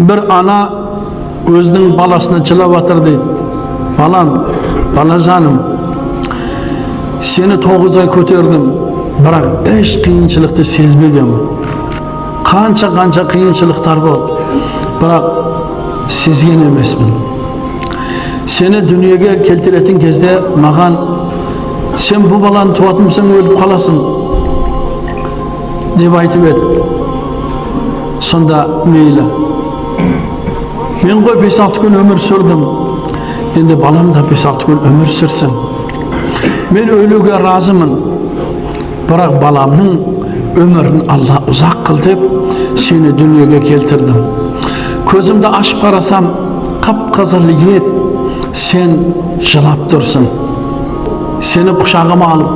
Бір ана өзінің баласына жылап жатыр дейді. Балам, балажаным, сені 9 ай көтердім, бірақ еш қиыншылықты сезбегенмін. Қанша-қанша қиыншылықтар болды, бірақ сезген емеспін. Сені дүниеге келтіретін кезде маған, сен бұл баланы туатын болсаң өліп қаласың деп айтып еді. Сонда мейлі, мен ғой 5-6 күн өмір сүрдім, енді балам да 5-6 күн өмір сүрсін. Мен өлуге разымын, бірақ баламның өмірін Алла ұзақ қыл деп сені дүниеге келтірдім. Көзімді ашып қарасам, қып-қызыл ет, сен жылап тұрсың. Сені құшағыма алып,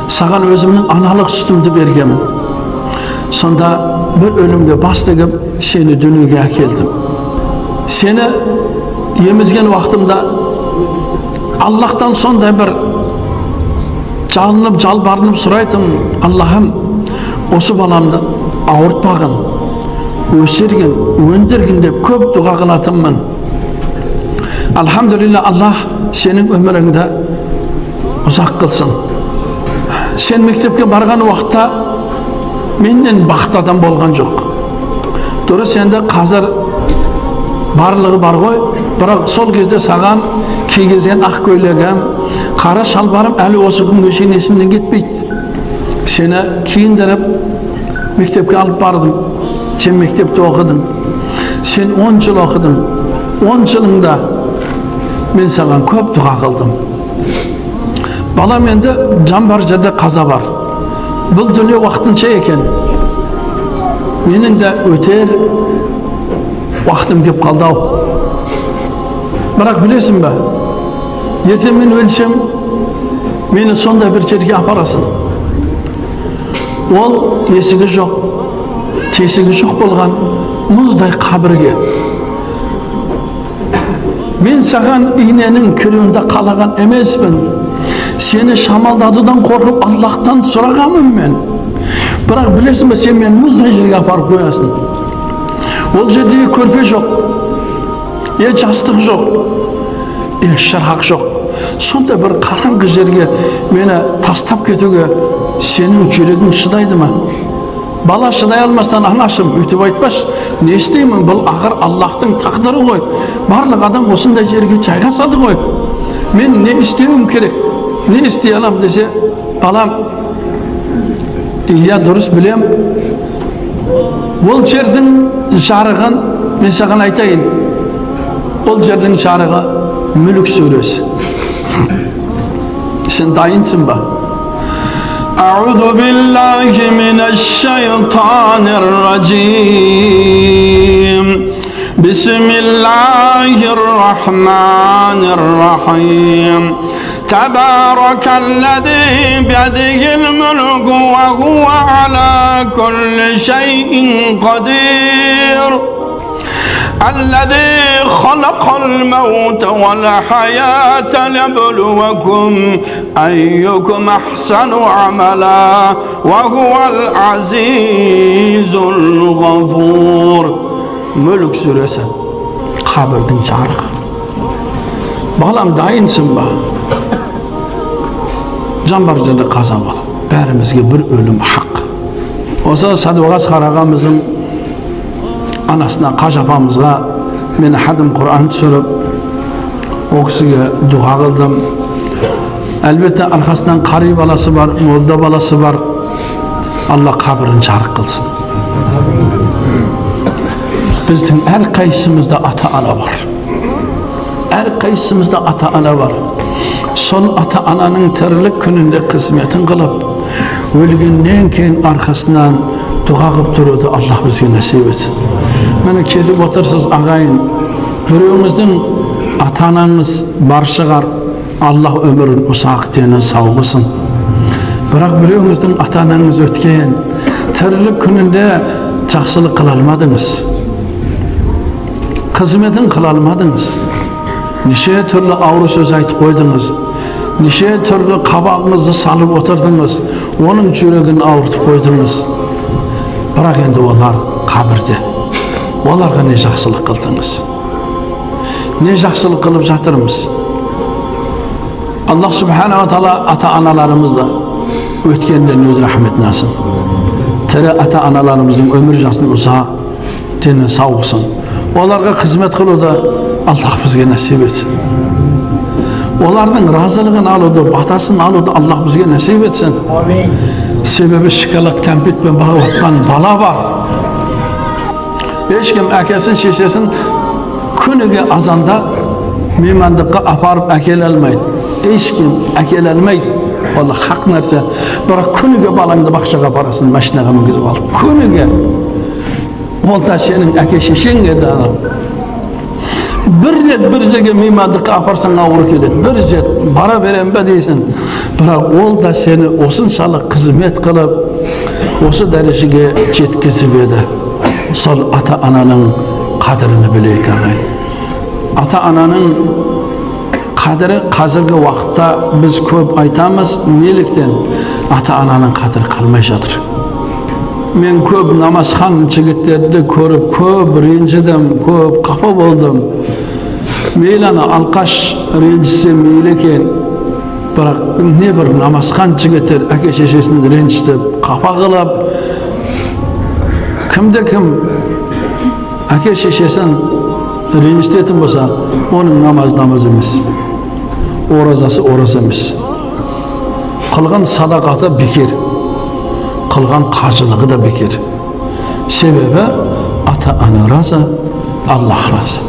саған өзімнің аналық сүтімді бергенмін. Сонда бір өлімге бас тігіп, сені дүниеге әкелдім. Сені емізген уақытымда Аллахтан сондай бір жалынып, жалбарынып сұрайтын, Аллахым, осы баламды ауыртпағын, өсіргін, өндіргін деп көп дұға қылатынмын. Альхамдулилля, Аллах сенің өміріңді ұзақ қылсын. Сен мектепке барған уақытта менен бақытты адам болған жоқ. Дұрыс, енді қазір барлығы бар ғой, бірақ сол кезде саған кигізген ақ көйлегім, қара шалбарым әлі осы күнге шейін есімнен кетпейді. Сені киіндіріп мектепке алып бардым. Сен мектепте оқыдың. Сен 10 жыл оқыдың. 10 жылыңда мен саған көп дұға қылдым. Балам, енді жан бар жерде қаза бар. Бұл дүние уақытынша екен. Менің де өтер уақытым кеп қалды-ау. Бірақ білесің бе, ертең мен өлсем, мені сондай бір жерге апарасың. Ол есігі жоқ, тесігі жоқ болған мұздай қабірге. Мен саған иненің кіруінде қалаған емеспін. Сені шамалдатудан қорқып Аллахтан сұрағанмын мен. Бірақ білесің бе, сен мені мұздай жерге апарып қоясың. Ол жерде көрпе жоқ, е жастық жоқ, е шырақ жоқ. Сондай бір қараңғы жерге мені тастап кетуге сенің жүрегің шыдайды ма? Бала шыдай алмастан, анашым, өйтіп айтпашы, не істеймін, бұл ақыр Аллахтың тағдыры ғой. Барлық адам осындай жерге жайғасады ғой. Мен не істеуім керек, не істей алам десе, балам, иә дұрыс білем, ол жердің жарығын мен саған айтайын. Ол жердің жарығы Мүлік сүресі. Сен дайынсың ба? أعوذ بالله من الشيطان الرجيم. بسم الله الرحمن الرحيم. تبارك الذي بيده الملك وهو على كل شيء قدير. الذي خلق الموت والحياة ليبلوكم أيكم أحسن عملا وهو العزيز الغفور. Мүлік сүресі қабірдің жарығы. Балам, дайынсың ба? Жан бар жерде қаза бар. Бәрімізге бір өлім хақ. Осы Садуақас қарағамыздың анасына, қажы апамызға мен хадым Құран түсіріп, ол кісіге дұға қылдым. Әлбетте арқасынан қари баласы бар, молда баласы бар. Алла қабірін жарық қылсын. Біздің әрқайсымызда ата-ана бар. Әрқайсымызда ата-ана бар. Сол ата-ананың тірлік күнінде қызметін қылып, өлгеннен кейін арқасынан дұға қылып тұруды Аллах бізге нәсіп етсін. Міне келіп отырсыз ағайын, біреуіңіздің ата-анаңыз бар шығар, Аллах өмірін ұзақ дені сау қылсын. Бірақ біреуіңіздің ата-анаңыз өткен, тірлік күнінде жақсылық қыла алмадыңыз, қызметін қыла алмадыңыз, неше түрлі ауыр сөз айтып қойдыңыз, неше түрлі қабағыңызды салып отырдыңыз, оның жүрегін ауыртып қойдыңыз. Бірақ енді олар қабірде. Оларға не жақсылық қылдыңыз, не жақсылық қылып жатырмыз? Аллах субханала тағала ата аналарымызды өткендерін өз рахметіне алсын, тірі ата аналарымыздың өмір жасын ұзақ, дені сау қылсын. Оларға қызмет қылуды Аллах бізге нәсіп етсін. Олардың разылығын алуды, батасын алуды Аллах бізге нәсіп етсін. Себебі шоколад кәмпитпен бағып жатқан бала бар. Ешкім әкесін, шешесін күніге азанда меймандыққа апарып әкеле алмайды. Ешкім әкеле алмайды. Ол хақ нәрсе. Бірақ күніге балаңды бақшаға апарасың, машинаға мінгізіп алып. Күніге. Ол да сенің әке шешең еді. Бір рет бір жерге меймандыққа апарсаң ауыр келеді. Бір рет бара берем бе дейсің. Бірақ ол да сені осыншалық қызмет қылып, осы дәрежеге жеткізіп еді. Сол ата-ананың қадірін білейік, ағайын. Ата-ананың қадірі қазіргі уақытта біз көп айтамыз, неліктен ата-ананың қадірі қалмай жатыр. Мен көп намазхан жігіттерді көріп, көп ренжідім, көп қапа болдым. Мейлі ана алқаш ренжісе мейлі екен, бірақ не бір намазхан жігіттер әке шешесін ренжітіп, қапа қылып, кімде кім әке шешесін ренжітетін болса, оның намазы намаз емес, оразасы ораза емес, қылған садақаты бекер, қылған қажылығы да бекер. Себебі ата-ана разы, Аллах разы.